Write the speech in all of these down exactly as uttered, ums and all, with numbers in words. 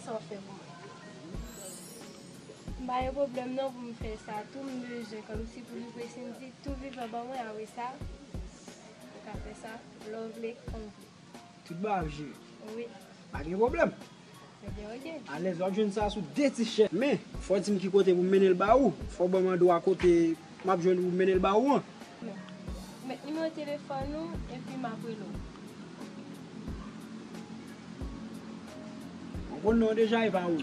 Sa w ap fè pou mwen. M pa gen pwoblèm non pou m fè sa tou, m bezwen kòmsi pou livre Cindy tou vivan ban mwen, apre sa, ou ka fè sa lè w vle, kan w vle. Tout bagay ap jere. Wi. Pa gen pwoblèm. Ebyen, oke. Alèz, w ap jwenn sa sou de ti chèk. Men, fò w di m ki kote pou m mennen l ba ou. Fò w ban m andwa kote m ap jwenn pou m mennen l ba ou an. Met nimewo telefòn ou, epi m ap rele w. Ou konn non deja, e pa ou?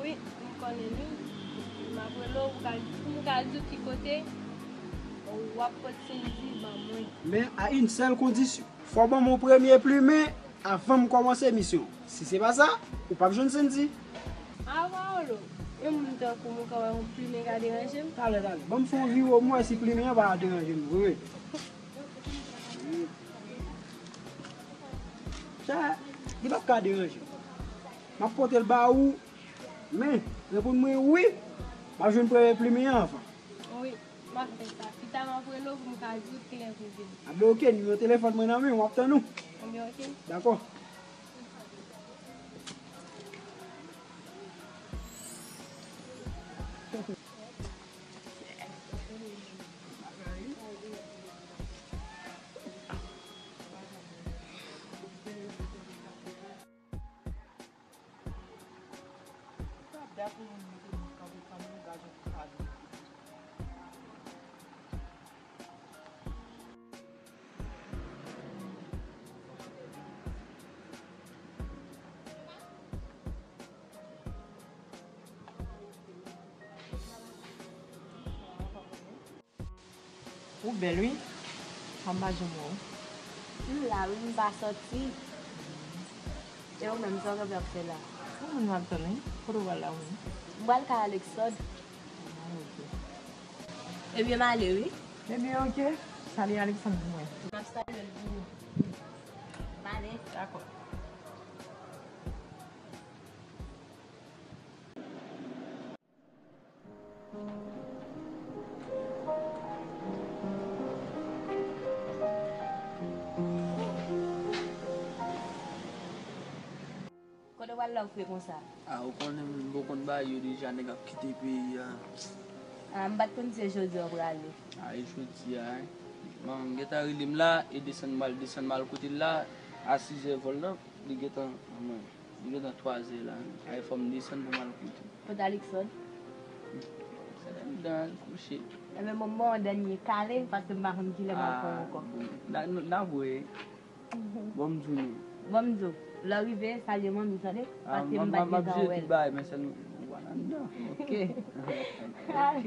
Wi, m konnen li. M ap rele w pou ka, pou m ka di w ki kote w ap pote Cindy ban mwen. Men, a yon sèl kondisyon. Fò w ban m yon premye plimen avan m kòmanse misyon. Si se pa sa, ou p ap jwenn Cindy. Awa, olo. Yon moun tankou mwen ka wè yon plimen ka deranje m? Talè, talè. Ban m fè yon vire, m wè si plimen an pa deranje m vre. Sa, li p ap ka deranje m. M ap pote l ba ou, men, reponn mwen wi, m ap jwenn premye plimen an avan. Wi, m ap fè sa. Pita m ap rele w pou m ka di w kilè pou vini. A ben, oke, nimewo telefòn mwen nan men w, m ap tann ou. Ebyen, oke. Dakò. Ou bèl wi. Sa m pa janm wè w. M la wi, m pa sòti. E ou menm, sa w kanpe ap fè la? Ou menm m ap tann wi. Kote w pral la ou menm? M pral kay Alexandre. Ah, ok. Ebyen, m ale wi. Ebyen, ok. Salye Alexandre pou mwen. M ap salye l pou ou. M ale. Dakò. Kote w al la ou fre konsa? A, ou konnen m poko konn bagay yo deja, nèg ap kite peyi a. A, m pa t konn se jodi a w prale. A, e jodi a, wi. Bon, m gentan rele m la, e desann m al, desann m al kote l la, a sizè vòl la, li gentan, mwen, li gentan twazè la. A, e fò m desann pou m al kote. Kot Alexandre? Alexandre anndan, al kouche. Ebyen, bon, m ba w yon dènye kale, paske m pa konn kilè m ap fè w ankò. A, bon, n a, n a, n ap wè. Bon, m di w non. Bon, m di w. Lè w rive, salye manmi, tande? A, paske m pa t gentan wè l. M ap jere tout bagay, men sèlman ou al anndan. Ok. Ok.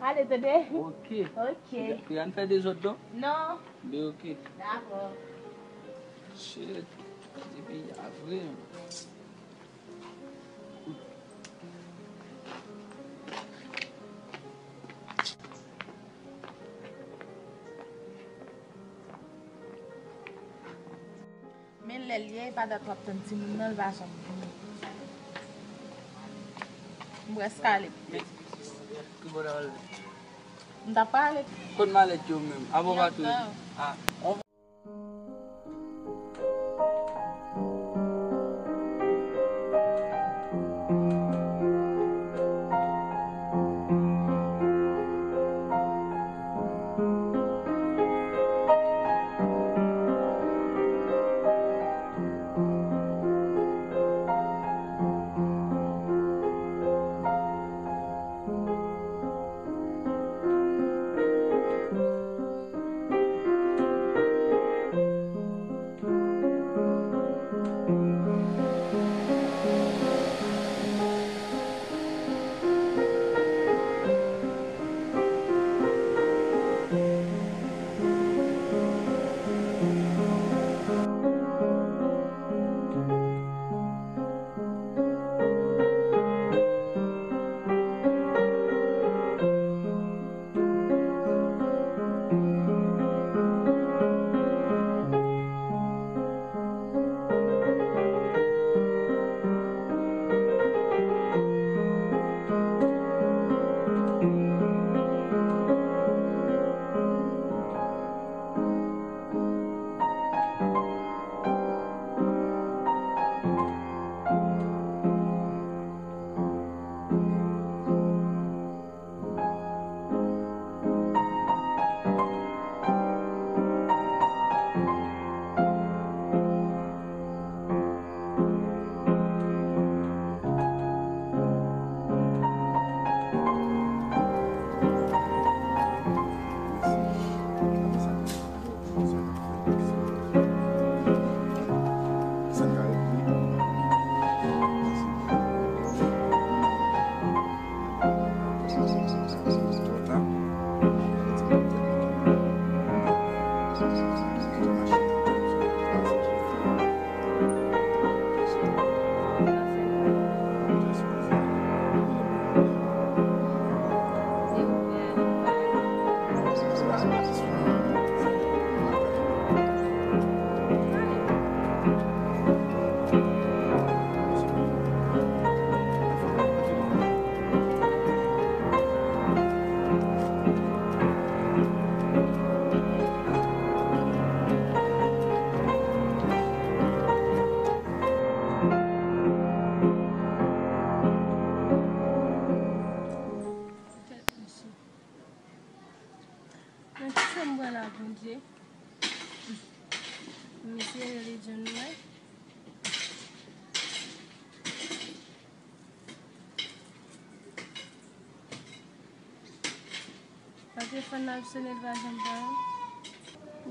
Ale, tande? Ok. Ok. Pou y a n fè dezòd, non? Non. Be, ok. Dakò. Shit. Depi a vre. Men lè l ye, e pa dat w ap tann timoun nan, l pa janm vini. M prèske ale. Ki bò w t ap ale? M t ap prale. Kot malèt yo menm? Apa w pa tou. Ah, on Religion mwen. Pa telefòn nan ap sone, l pa janm pran.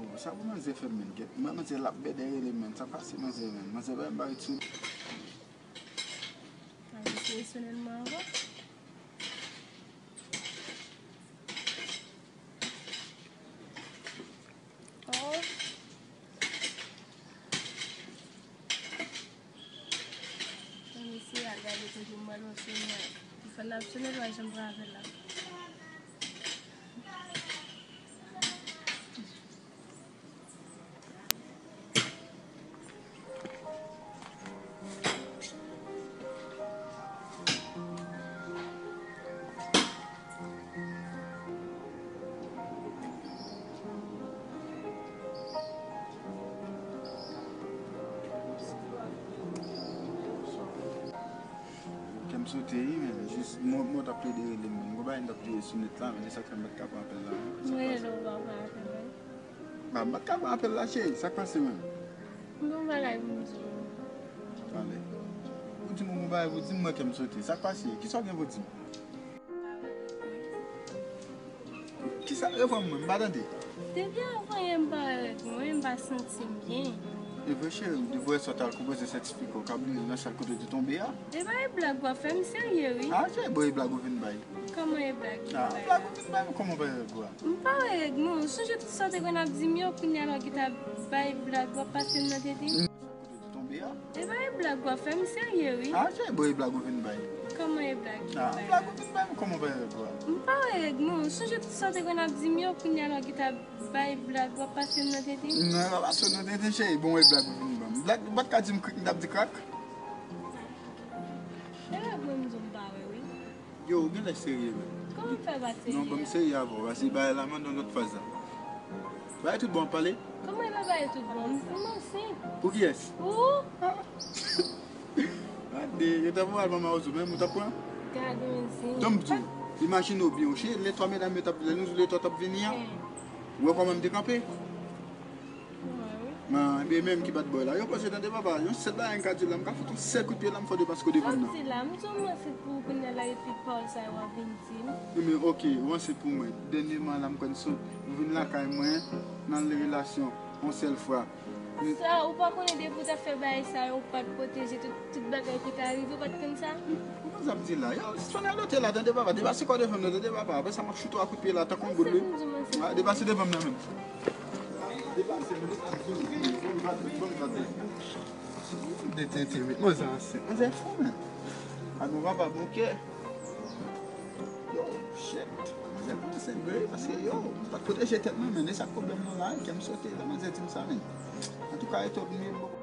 Oh, sa pou manzè fè, menn? Gèt, manzè l ap bèdè rele, menn. Sa pase, manzè, menn? Manzè bay m bay sou. Manzè sone, sone l mwen ankò. Oh. Mesye a gade kote m pral sone. Telefòn nan ap sone, l pa janm pran apèl la. Kè m sote, wi, men jis mwen, mwen t ap plede rele m, men gon bagay m t ap jere sou nèt la, men se sa k fè m pa t ka pran apèl la. Mwen rele w, ou pa pran apèl la. Ba, m pa t ka pran apèl la, cheri. Sa k pase menm? M gen yon bagay pou m di w. Pale. Ou di m yon bagay pou di m, mwen kè m sote. Sa k pase? Kisa w gen pou di m? Kisa revwa mwen? M pa tande. Depi avan yè m pa wè règ mwen, m pa santi m byen. E vre, cheri, depi w sot al konpoze sètifika w, w ka bliye l nan sal kote w te tonbe a. E pa e blag w ap fè, m serye, wi. A, cheri, bon, e blag ou vin bay. Kòman e blag? Ah, blag ou vin bay, kòman bay règ ou a? M pa wè règ mwen. Ou sonje tout sa w te konn ap di m yo, kounye a la w gentan bay blag, w ap pase m nan tete? Sa kote w te tonbe a? E pa e blag w ap fè, m serye, wi. Ah, cheri, bon, e blag ou vin bay. Kòman e blag? Ah, blag ou vin bay, kòman bay règ ou a? M pa wè règ mwen. Ou sonje tout sa w te konn ap di m yo, kounye a la w gentan bay blag, w ap pase m nan tete? Non, e pa pase w nan tete, cheri, bon, e blag ou vin ban m. Blag, ou pa t ka di m krik, m t ap di krak. E règ mwen, m di w m pa wè, wi. Yo, ou genlè serye, menn. Kòman m fè pa serye? Non, ban m serye avè w, paske bagay la mande yon lòt faz la. Bagay tout bon, pale. Kòman e pa bagay tout bon? M, m ansent. Pou kiyès? Pou ou. Ah. Gade, yo ta pou al ban mawozo, menm ou t ap pran? Gade, mesye. Tanm di w, imajine w byen, w che, lè twa medam yo t ap, lè nou, lè twa t ap vini an. Ou wè kòman m te kanpe? Men, e menm ki bat bòy la. Yo koze tande papa. Yon sèl bagay m ka di w la, m ka fout yon sèl kout pye la, m fè w depaske w devan m nan. Sòti la, m sou mwen se pou kounye a la epi pawòl sa yo w ap vin di m. Non, men, oke, ou ansent pou mwen. Dènyèman la, m konn sot. Ou vin lakay mwen, nan relasyon, yon sèl fwa. Sa, ou pa konnen depi w t ap fè bagay sa yo, ou pa t pwoteje tout, tout bagay ki ka rive, ou pa t konn sa? Ou konn sa m di la? Yo, Sonia lote la, tande papa. Depase kò devan m nan, tande papa. Apre sa, m ap choute w a kout pye la, tankou yon boul, wi. Depase devan m nan menm. De tenten, met manzè ansent. Manzè fou, men. A non, papa, bon kè. Yo, shit. Manzè pa ansent vre, paske, yo, m pa t pwoteje tèt mwen, men e sa k pwoblèm nou la, kè m sote, lè manzè di m sa, men. Antouka, e twòp, men, bon.